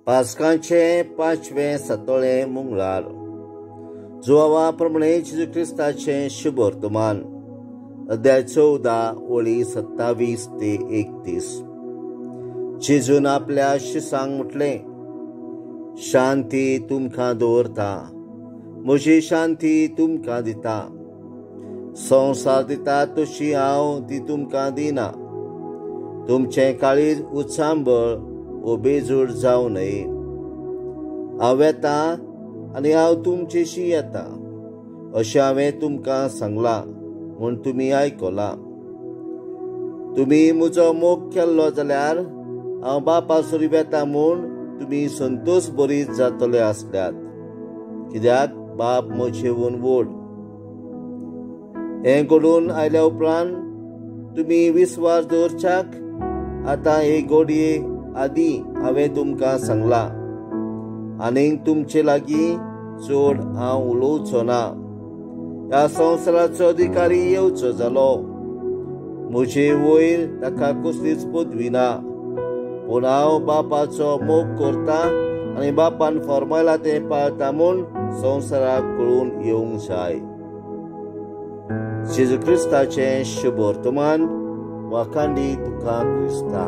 पास्कांचें 5वें सतोळें मंगळार. जुवावा प्रमाणे जेजू क्रिस्ताचें शुभ वर्तमान, अध्याय 14 ओळी 27 ते 31. जेजून आपल्या शिसांक म्हटलें, शांती तुमकां दवरता, म्हजी शांती तुमकां दिता. संवसार दिता तशी हांव ती तुमकां दिना. तुमचें काळीज उचांबळ वो बेजूड जावं नये. हांव येता आनी हांव तुमचेशी येता अशें हांवें तुमकां सांगलां म्हूण तुमी आयकलां. तुमी म्हजो मोग केल्लो जाल्यार हांव बापा सरीं वेता म्हूण तुमी संतोश बरीत जातले आसल्यात, कित्याक बाप म्हजेवून व्हड. हें घडून आयल्या उपरांत तुमी विस्वास दवरच्याक आतां हे घडये आदीं हांवें तुमकां सांगलां. आनीक तुमचे लागीं चड हांव उलोवचो ना. ह्या संवसाराचो अधिकारी येवचो जालो. म्हजे वयर ताका कसलीच पदवी ना, पूण हांव बापाचो मोग करता आनी बापान फर्मायला तें पाळता म्हूण संवसाराक कळून येवंक जाय. जेजू क्रिस्ताचें शुभ वर्तमान. वाखांडी तुका क्रिस्ता.